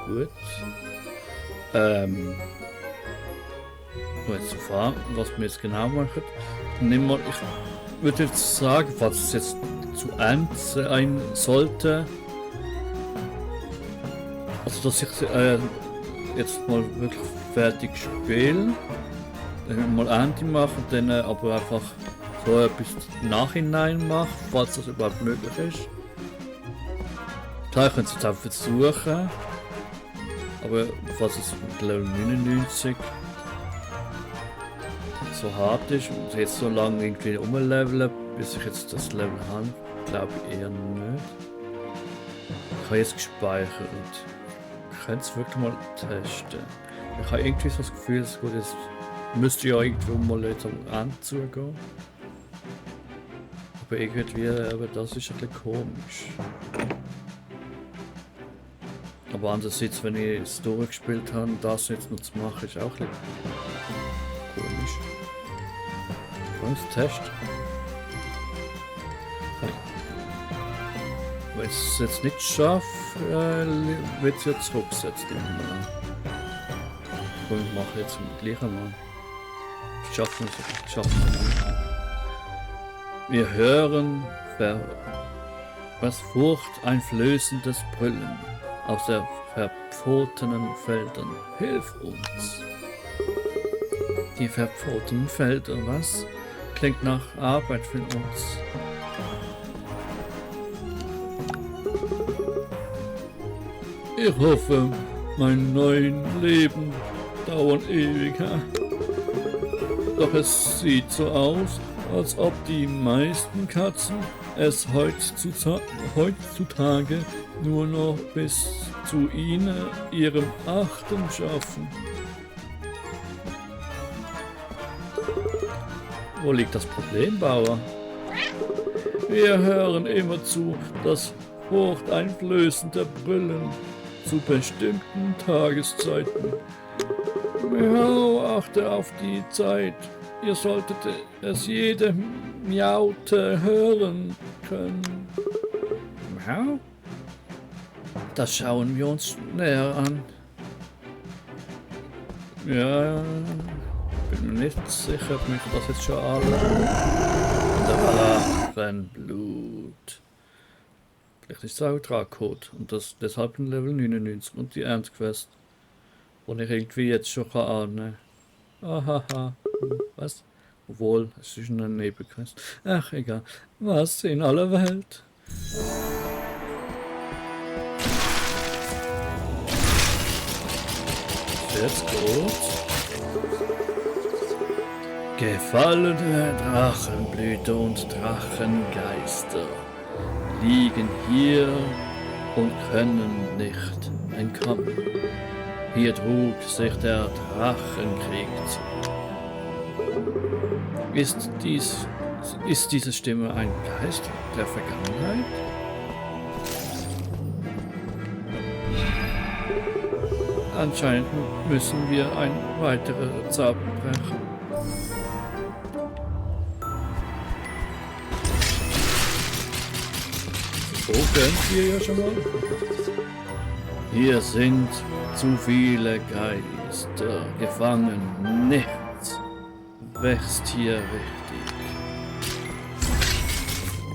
gut. Jetzt zu fahren, was wir jetzt genau machen. Nehmen wir, ich würde jetzt sagen, falls es jetzt zu Ende sein sollte, also dass ich jetzt mal wirklich fertig spiele, dann mal Ende machen, dann aber einfach so etwas Nachhinein machen, falls das überhaupt möglich ist. Klar, ich könnte es jetzt auch versuchen, aber falls es mit Level 99 so hart ist und jetzt so lange irgendwie umleveln, bis ich jetzt das Level habe, glaube ich eher nicht. Ich habe jetzt gespeichert und ich könnte es wirklich mal testen. Ich habe irgendwie so das Gefühl, es gut, jetzt müsste ja irgendwo mal jetzt am Ende zugehen. Aber irgendwie, aber das ist ein bisschen komisch. Aber andererseits, wenn ich es durchgespielt habe, das jetzt noch zu machen, ist auch ein bisschen komisch. Test. Wenn ich es jetzt nicht schaffe, wird es ja zurückgesetzt. Und ich mache jetzt gleich einmal. Schaffen wir es. Wir hören was furchteinflößendes Brüllen aus der verpfotenen Feldern. Hilf uns! Die verpfotenen Felder, was? Klingt nach Arbeit für uns. Ich hoffe, mein neues Leben dauert ewig. Doch es sieht so aus, als ob die meisten Katzen es heutzutage nur noch bis zu ihrem 8. schaffen. Wo liegt das Problem, Bauer? Wir hören immer zu das furchteinflößende Brüllen zu bestimmten Tageszeiten. Miau, achte auf die Zeit. Ihr solltet es jede Miaute hören können. Miau? Das schauen wir uns näher an. Ja, bin mir nicht sicher, ob mich das jetzt schon alle Blut. Vielleicht ist es auch Dracode und das deshalb ein Level 99 und die Ernstquest, wo ich irgendwie jetzt schon ahnen kann. Ahaha, was? Obwohl, es ist eine Nebenquest. Ach, egal. Was in aller Welt? Jetzt gut. Gefallene Drachenblüte und Drachengeister liegen hier und können nicht entkommen. Hier trug sich der Drachenkrieg zu. Ist diese Stimme ein Geist der Vergangenheit? Anscheinend müssen wir ein weiterer Zauber brechen. So können wir ja schon mal. Hier sind zu viele Geister gefangen. Nichts wächst hier richtig.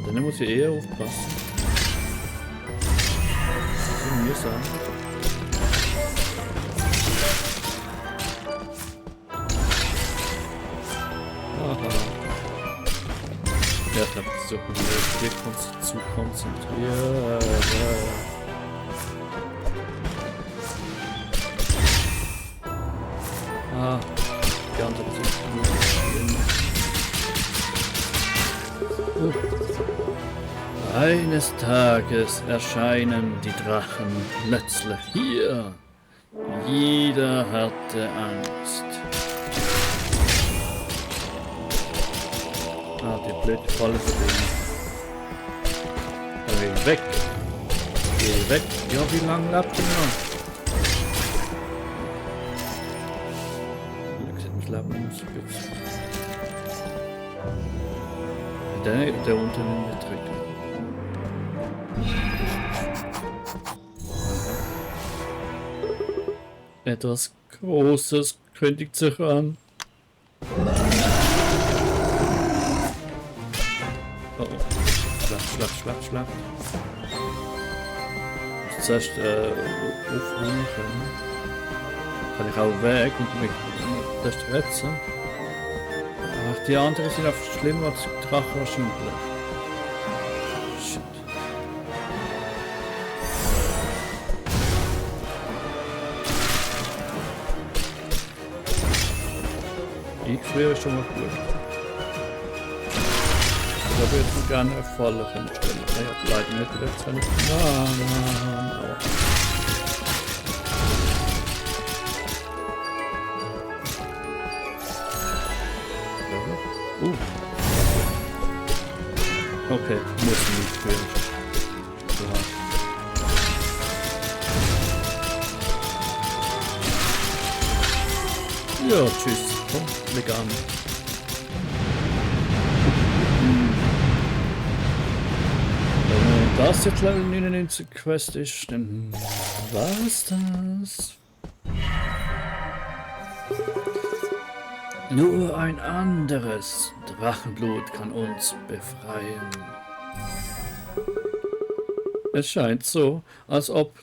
Dann muss ich eher aufpassen. Das kann mir sagen. Ja, ich glaube, so zu konzentrieren. Ah, die andere sind Eines Tages erscheinen die Drachen plötzlich hier. Jeder hatte Angst. Ah, die blöde Falle stehen. Geh weg! Geh weg! Ja, wie lange lebt ihr noch? Ich sehe das Leben muss ein bisschen. Der unten in der Trick. Etwas Großes kündigt sich an. Oh, oh. Schlag. Zuerst aufräumen können. Kann ich auch weg und mich das retzen. Ach, die anderen sind einfach schlimmer als die Drachen wahrscheinlich. Shit. Einfrieren ist schon mal gut. Ich habe jetzt noch gerne eine Falle stellen. Ich habe leider nicht direkt seine Bananen. Aber okay, muss nicht spielen. Ja, tschüss. Komm, leg an. Wenn das jetzt Level 99 Quest ist, dann war's das. Nur ein anderes Drachenblut kann uns befreien. Es scheint so, als ob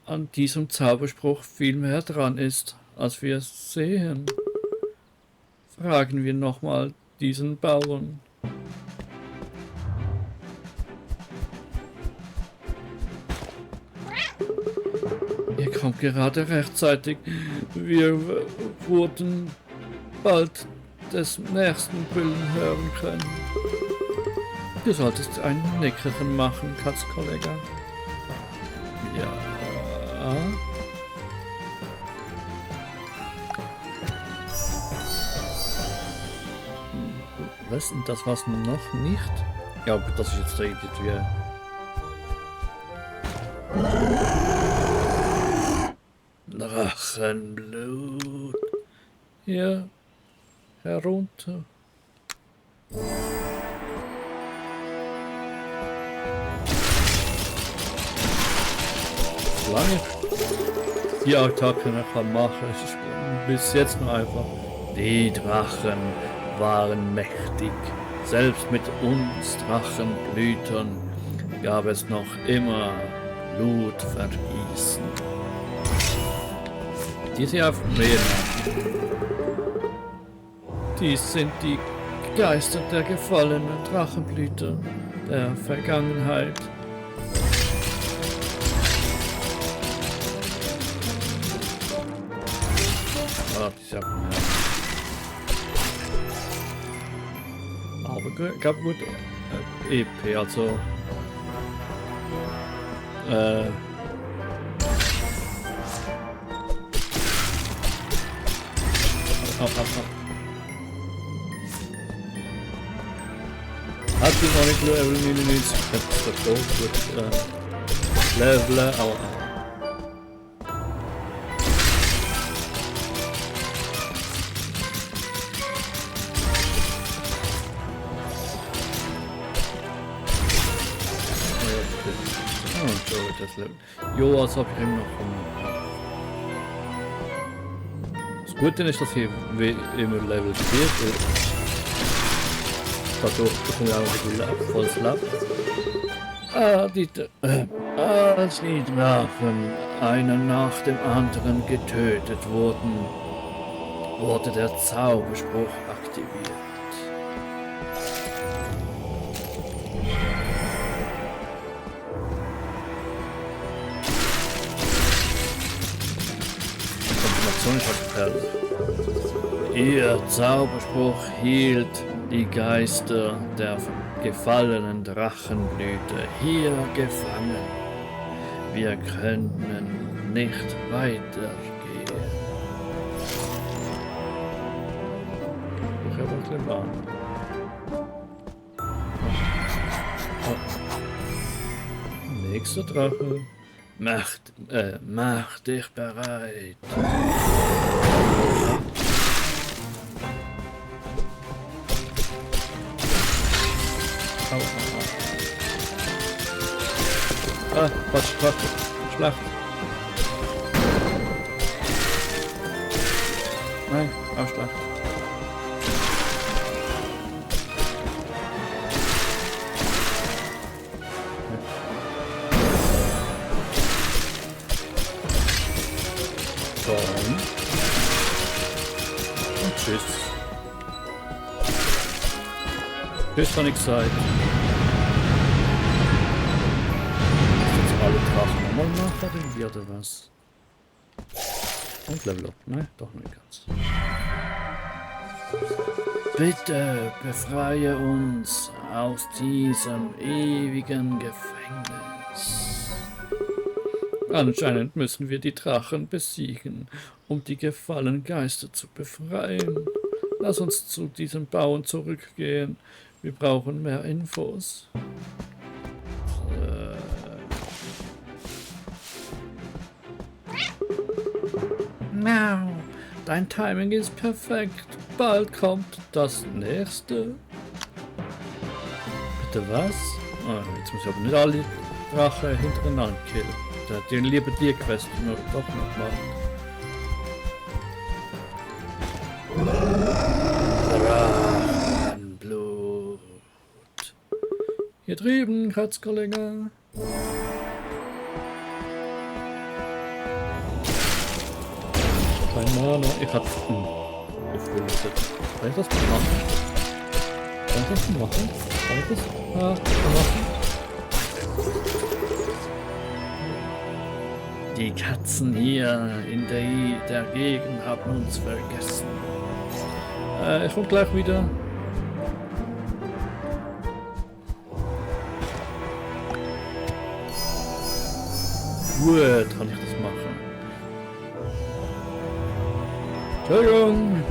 an diesem Zauberspruch viel mehr dran ist, als wir sehen. Fragen wir nochmal diesen Bauern. Ihr kommt gerade rechtzeitig. Wir wurden bald des nächsten Brüllen hören können. Du solltest ein Nickerchen machen, Katzkollege. Ja. Was? Und das war's noch nicht? Ja, gut, das ist jetzt irgendwie... Drachenblut. Hier herunter. Lange die Attacken kann machen, ist bis jetzt nur einfach. Die Drachen waren mächtig. Selbst mit uns Drachenblütern gab es noch immer Blutvergießen. Diese auf Meer. Dies sind die Geister der gefallenen Drachenblüter der Vergangenheit. Ah, die auf Meer. Aber gab gut EP, also Hat sie noch nicht Level 99, das ist doch gut. Level, aber das Level. Jo, als ob ich ihm noch das Gute ist, dass hier immer Level 4 ist. Dadurch bekomme ich auch noch ein volles Lab. Als die Drachen einer nach dem anderen getötet wurden, wurde der Zauberspruch aktiviert. Ihr Zauberspruch hielt die Geister der gefallenen Drachenblüte hier gefangen. Wir können nicht weitergehen. Ich habe ein bisschen warm. Nächster Drache. Mach dich bereit. Schlacht. Nein, Ausschlag. Und tschüss. Tschüss, habe ich gesagt. Jetzt alle Drachen nochmal machen, wie oder was? Und Level Up. Nein, doch nicht ganz. Bitte befreie uns aus diesem ewigen Gefängnis. Anscheinend müssen wir die Drachen besiegen, um die gefallenen Geister zu befreien. Lass uns zu diesem Bauern zurückgehen. Wir brauchen mehr Infos. Now, dein Timing ist perfekt. Bald kommt das nächste. Bitte was? Oh, jetzt muss ich aber nicht alle Drachen hintereinander killen. Da hat den lieber die Quest noch doch noch machen. Drachenblut. Hier drüben, Kratzkollege. Kein Mana. Ich hab. Kann ich das machen? Kann ich das machen? Kann ich das machen? Die Katzen hier in der Gegend haben uns vergessen. Ich komme gleich wieder. Gut, kann ich das machen. Entschuldigung.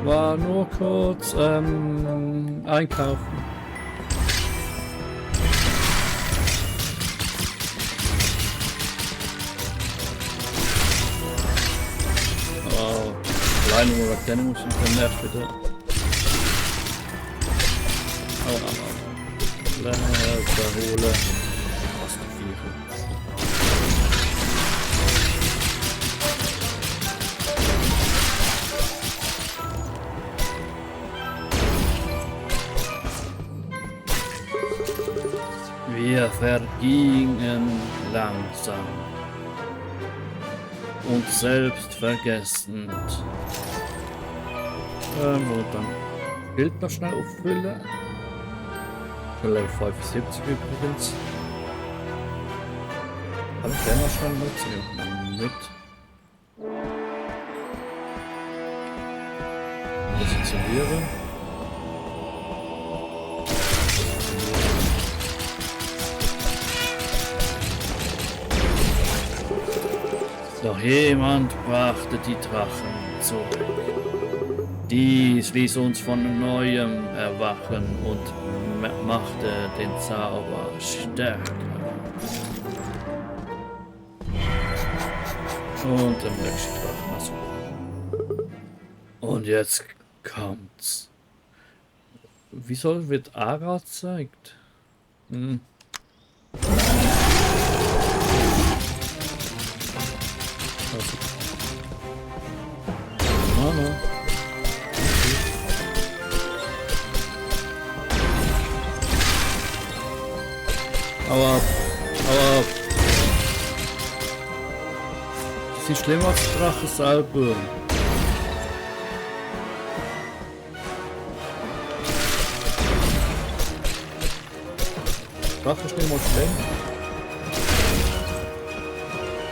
War nur kurz einkaufen. Oh, alleine nur Raketen muss ich dann nervt bitte. Hole. Was die Viecher. Wir vergingen langsam und selbstvergessend. Und dann Bild noch schnell auffüllen. Level 75 übrigens. Habe ich den noch schnell mit? Positionieren. Doch jemand brachte die Drachen zurück. Dies ließ uns von neuem erwachen und machte den Zauber stärker. Und der nächste Drachen. Also. Und jetzt kommt's. Wieso wird Ara gezeigt? Mama. Hau ab. Das ist schlimmer als der Drache selber. Drache ist nicht mal schlimm.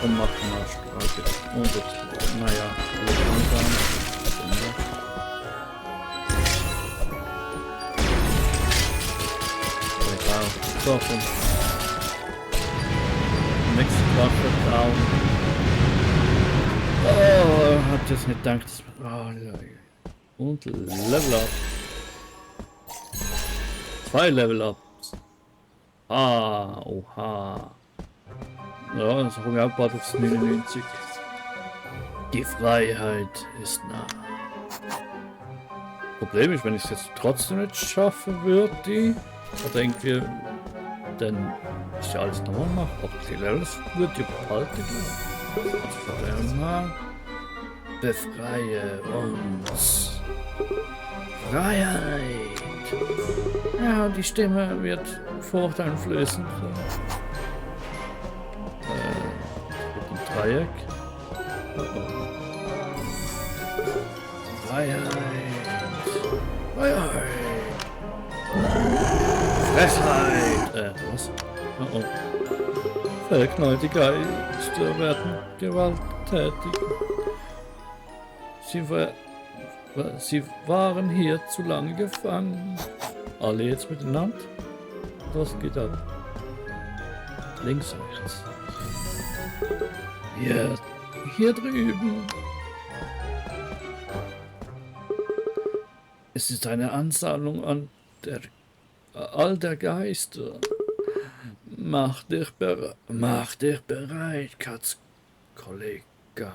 Und macht einen Arschstrake. Und jetzt, naja, so, komm. Nächste Drache down. Oh, hat jetzt nicht gedacht. Oh, und Level Up. 2 Level Ups. Ah, oha. Ja, das habe ich auch bald aufs 99. Die Freiheit ist nah. Problem ist, wenn ich es jetzt trotzdem nicht schaffen würde, oder irgendwie, dann ist ja alles normal gemacht. Aber die Levels wird ja behalten. Also von dem her Befreie uns. Freiheit. Ja, die Stimme wird furchteinflößend. Mit dem Dreieck. Freiheit. Freiheit. Frechheit. Was? Oh. Verknallte Geister werden gewalttätig. Sie waren hier zu lange gefangen. Alle jetzt miteinander. Was geht ab? Links, rechts. Hier drüben. Es ist eine Ansammlung an all der Geister. Mach dich bereit, Katzkollega.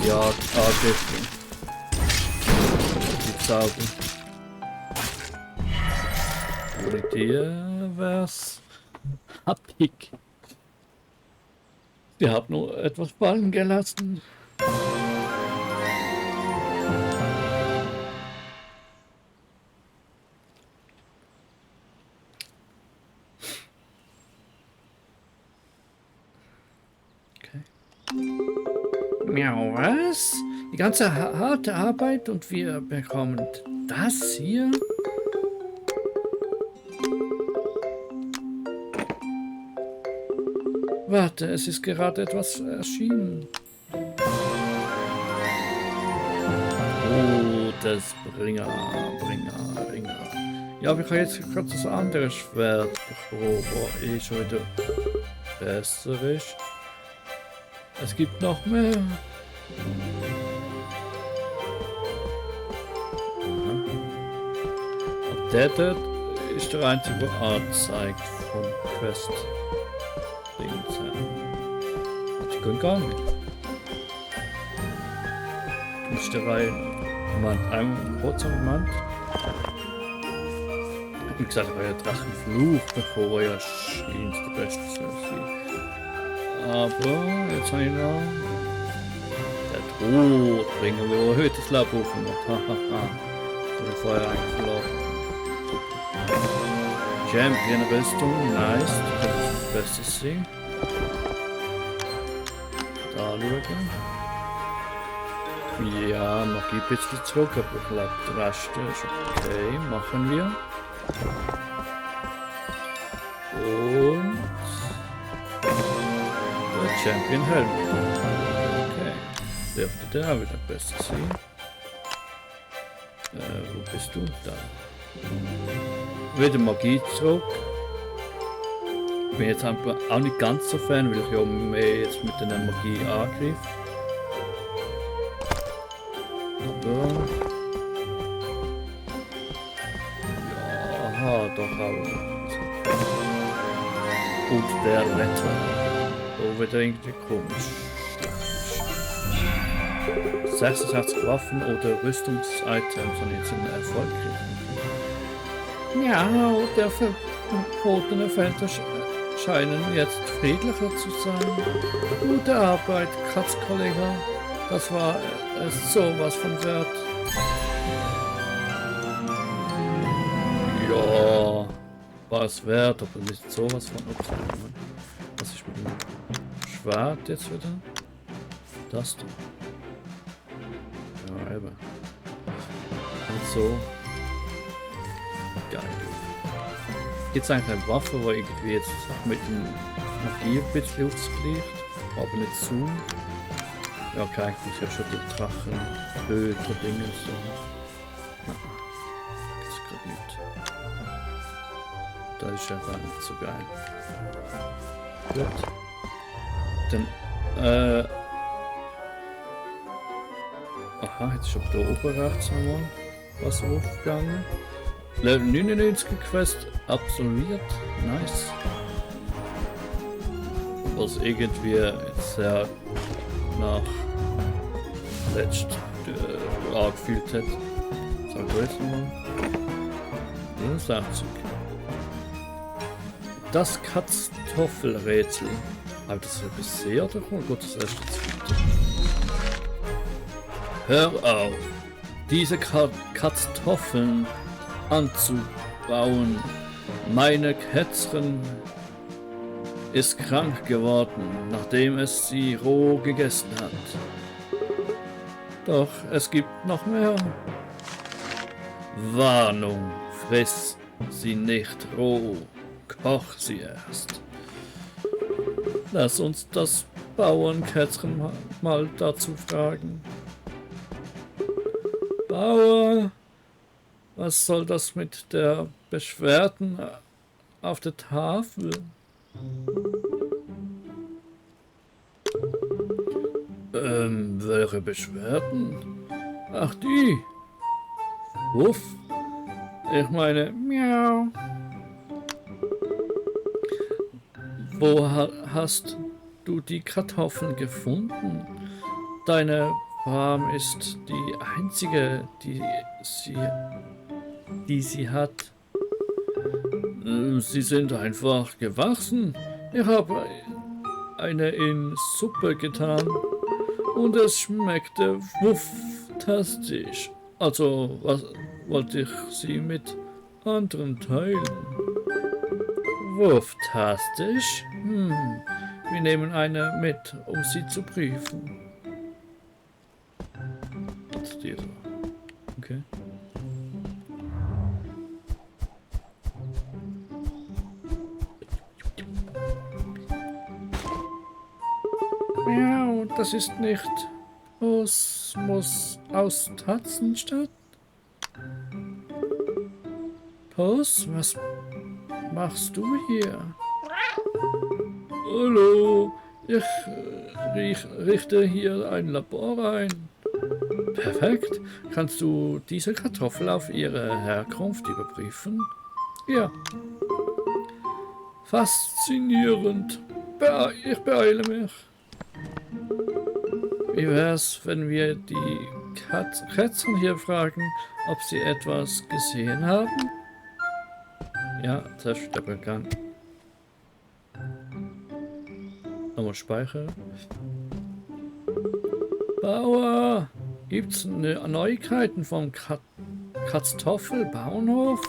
Ja, angegriffen. Die Zauber. Ohne dir wär's happig. Sie haben nur etwas fallen gelassen. Miau, was? Die ganze harte Arbeit und wir bekommen das hier? Warte, es ist gerade etwas erschienen. Oh, das Bringer. Ja, wir können jetzt gerade das andere Schwert bekommen, wo schon wieder besser ist. Es gibt noch mehr. Und der dort ist der einzige, der anzeigt vom Quest. Die können gar nicht. Du musst da rein. Moment, einen kurzen Moment. Wie gesagt, ich habe ja Drachenfluch bekommen, der ja schien der beste zu sein. Aber jetzt habe ich noch der Todbringer, der erhöhtes Leben aufmacht. Hahaha. Das habe ich vorher eingeladen. Champion-Rüstung, nice. Das könnte das Beste sein. Da schauen. Ja, Magie ein bisschen zurück, aber ich glaube, der Rest ist okay. Machen wir. Und Champion Helm. Okay. Dürfte der auch wieder besser sein. Wo bist du? Da. Wieder Magie zurück. Ich bin jetzt einfach auch nicht ganz so Fan, weil ich ja mehr jetzt mit der Magie angreife. Aber ja, doch auch. Und der Retter. Oh, wieder irgendwie komisch. 66 Waffen oder Rüstungsitems und jetzt einen Erfolg kriegen. Ja, der verbotene Felder scheinen jetzt friedlicher zu sein. Gute Arbeit, Katzkollege. Das war sowas von wert. Ja, war es wert, aber nicht sowas von. Was ist mit dem Schwert jetzt wieder? Das da. Ja, eben. Und so. Geil. Gibt es eigentlich eine Waffe, die irgendwie jetzt mit dem Magie ein bisschen ausgleicht, aber nicht zu. Ja, okay, eigentlich ist ja schon die Drachen, Höhler, Dinge und so. Das ist gerade nicht. Das ist einfach nicht so geil. Gut. Dann, aha, jetzt ist schon da oben rechts nochmal was aufgegangen. Level 99 Quest absolviert. Nice. Was irgendwie jetzt sehr nach letzt angefühlt hat. Sagen wir jetzt nochmal. 60. Das Kartoffelrätsel. Aber das ist etwas sehr, oder? Oh Gott, das erste zweite. Hör auf, diese Kartoffeln anzubauen. Meine Kätzchen ist krank geworden, nachdem es sie roh gegessen hat. Doch es gibt noch mehr. Warnung, friss sie nicht roh, koch sie erst. Lass uns das Bauernkätzchen mal dazu fragen. Bauer, was soll das mit der Beschwerden auf der Tafel? Welche Beschwerden? Ach, die. Wuff. Ich meine, miau. Wo hast du die Kartoffeln gefunden? Deine Farm ist die einzige, die sie hat. Sie sind einfach gewachsen. Ich habe eine in Suppe getan und es schmeckte wufftastisch. Also wollte ich sie mit anderen teilen. Wufftastisch? Wir nehmen eine mit, um sie zu prüfen. Okay. Ja, das ist nicht Osmos aus Tatzenstadt. Pos, was machst du hier? Hallo, ich richte hier ein Labor ein. Perfekt. Kannst du diese Kartoffel auf ihre Herkunft überprüfen? Ja. Faszinierend. Ich beeile mich. Wie wär's, wenn wir die Kätzchen hier fragen, ob sie etwas gesehen haben? Ja, Testübergang. Nochmal speichern. Bauer, gibt's Neuigkeiten vom Kartoffelbauernhof?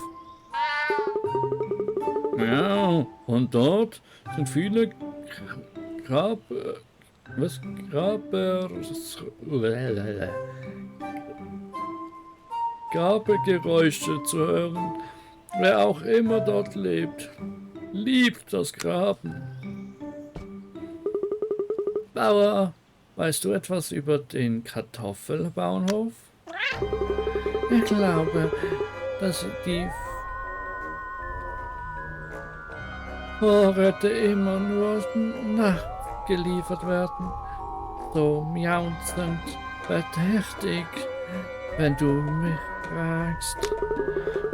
Ja, und dort sind viele Grabegeräusche zu hören. Wer auch immer dort lebt, liebt das Graben. Bauer, weißt du etwas über den Kartoffelbauernhof? Ich glaube, dass die Vorräte immer nur nachgeliefert werden. So miauzend verdächtig, wenn du mich fragst.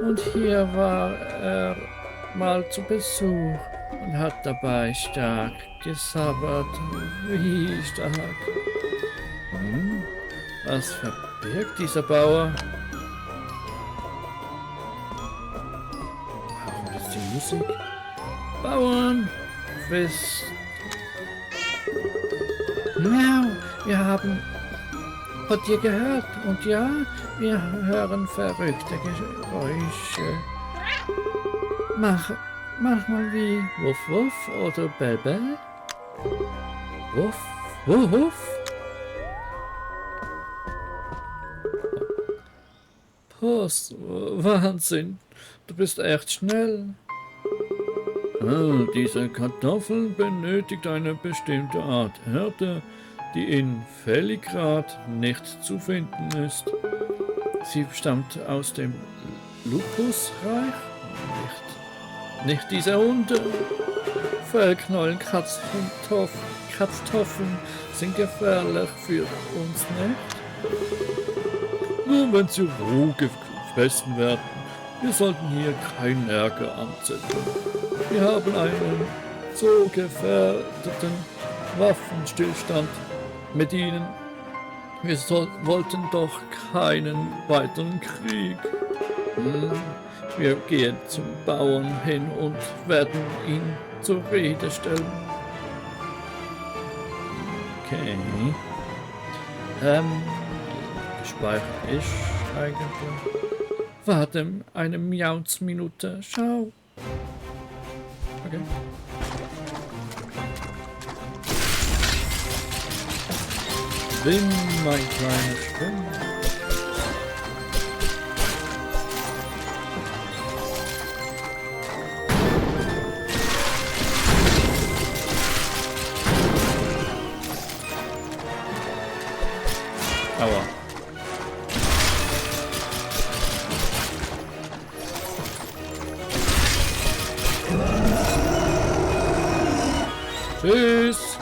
Und hier war er mal zu Besuch und hat dabei stark gesabbert. Wie stark. Was verbirgt dieser Bauer? Warum ist die Musik? Bauern, wisst. Miau, wir haben von dir gehört und ja, wir hören verrückte Geräusche. Mach mal wie Wuff Wuff oder Bell Bell. Wuff Wuff. Post, Wahnsinn, du bist echt schnell. Diese Kartoffel benötigt eine bestimmte Art Erde, die in Feligrad nicht zu finden ist. Sie stammt aus dem Lupusreich. Nicht diese Hunde. Fellknollen, Kartoffeln sind gefährlich für uns nicht. Nur wenn sie roh gefressen werden. Wir sollten hier keinen Ärger anzetteln. Wir haben einen so gefährdeten Waffenstillstand mit ihnen. Wir wollten doch keinen weiteren Krieg. Wir gehen zum Bauern hin und werden ihn zur Rede stellen. Okay. Gespeichert ist eigentlich. Warte eine Miautsminute. Schau. Okay. Schwimm, mein kleiner Schwimm. Aua. Tschüss.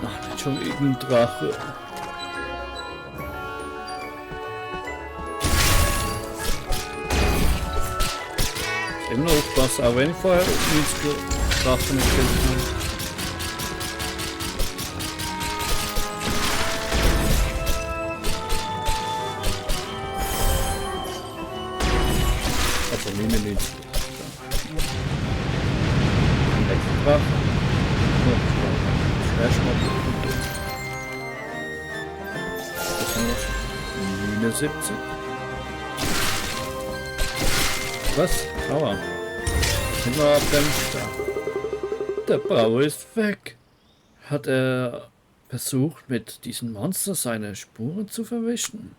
Ach, nicht schon irgendein Drache. Immer noch aufpassen, auch wenn ich vorher nicht Drachen nicht habe. Minenlied. Extra. Mine 70. Was? Aua. Sind wir ab dem Start. Der Bauer ist weg. Hat er versucht, mit diesem Monster seine Spuren zu verwischen?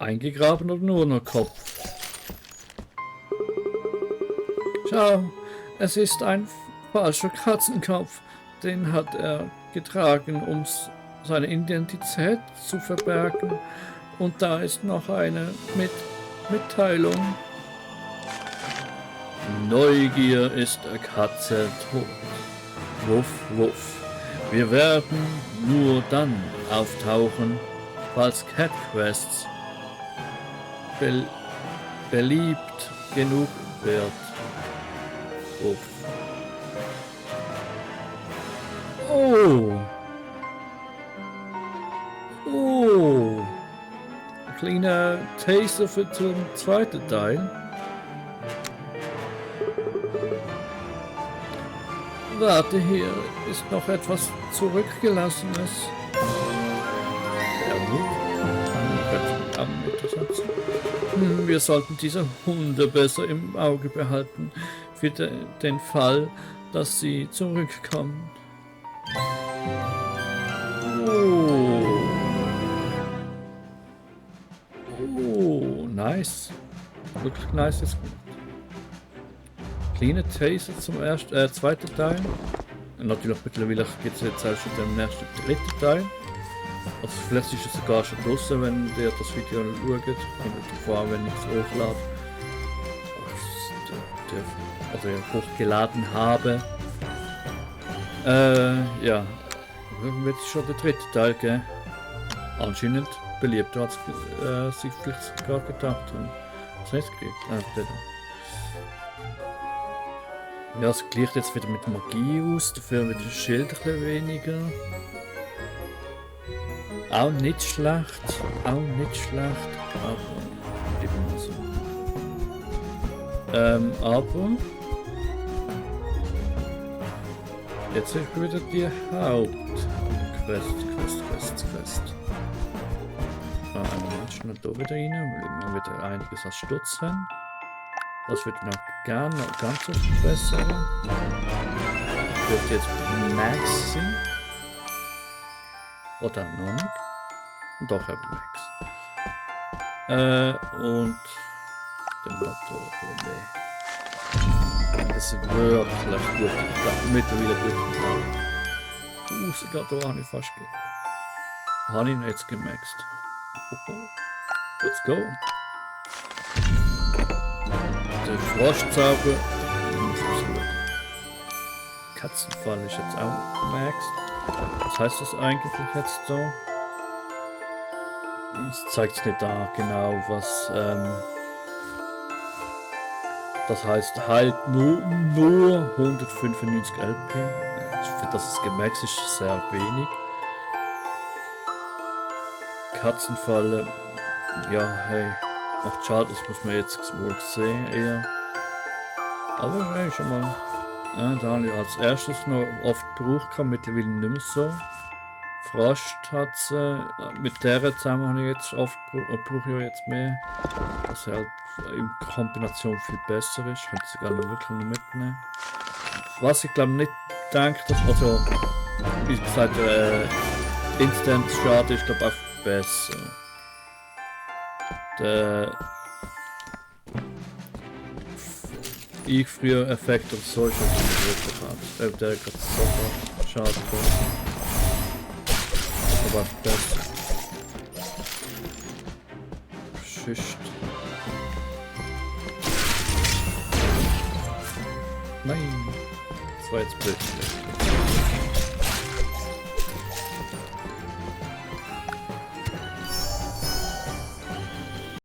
Eingegraben oder nur noch Kopf? Schau, es ist ein falscher Katzenkopf. Den hat er getragen, um seine Identität zu verbergen. Und da ist noch eine Mitteilung. Neugier ist der Katze tot. Wuff, wuff. Wir werden nur dann auftauchen, falls Cat Quests beliebt genug wird. Uff. Oh. Oh. Ein kleiner Taster für den zweiten Teil. Warte, hier ist noch etwas Zurückgelassenes. Wir sollten diese Hunde besser im Auge behalten, für den Fall, dass sie zurückkommen. Oh, nice. Wirklich nice ist gut. Kleine Taser zum zweiten Teil. Natürlich mittlerweile geht es jetzt auch schon den nächsten dritten Teil. Also vielleicht ist es sogar schon draußen, wenn ihr das Video schaut. Kommt davor, wenn ich es hochlade. Also hochgeladen habe. Ja. Wird schon der dritte Teil geben. Anscheinend beliebter als sich vielleicht sogar gedacht haben. Was heißt es? Ja, es gleicht jetzt wieder mit Magie aus, dafür mit dem Schild ein bisschen weniger. Auch nicht schlecht, aber eben so. Aber jetzt ist wieder die Hauptquest. Schnell da wieder rein, weil wir wieder einiges als Stutz haben. Das wird noch gerne ganz so besser. Dürfte jetzt Max sein. Oder noch nicht. Und doch eben Max. Und den Motor. Das ist wirklich gut. Mittlerweile gut. Sogar da habe ich fast habe ich ihn jetzt gemaxt. Let's go. Der Froschzauber. Katzenfall ist jetzt auch gemaxt. Was heißt das eigentlich jetzt so? Es zeigt nicht da genau, was das heißt halt nur 195 LP. Für das es gemaxt ist, sehr wenig. Katzenfalle. Ja, hey. Macht schade, das muss man jetzt wohl sehen eher. Aber hey, schon mal. Ja, da habe ich als erstes noch oft gebraucht, mittlerweile nicht mehr so. Frost hat sie, mit der zusammen habe ich jetzt oft brauche ich jetzt mehr. Dass sie halt in Kombination viel besser ist. Ich könnte sie gar nicht wirklich noch mitnehmen. Was ich glaube nicht denke, dass, also wie gesagt, Instant Schaden ist glaube ich auch besser. Der Einfrier-Effekt oder so ist halt nicht wirklich hart. Der hat sofort Schaden gemacht. Aber besser. Schicht. Nein. Das war jetzt blöd.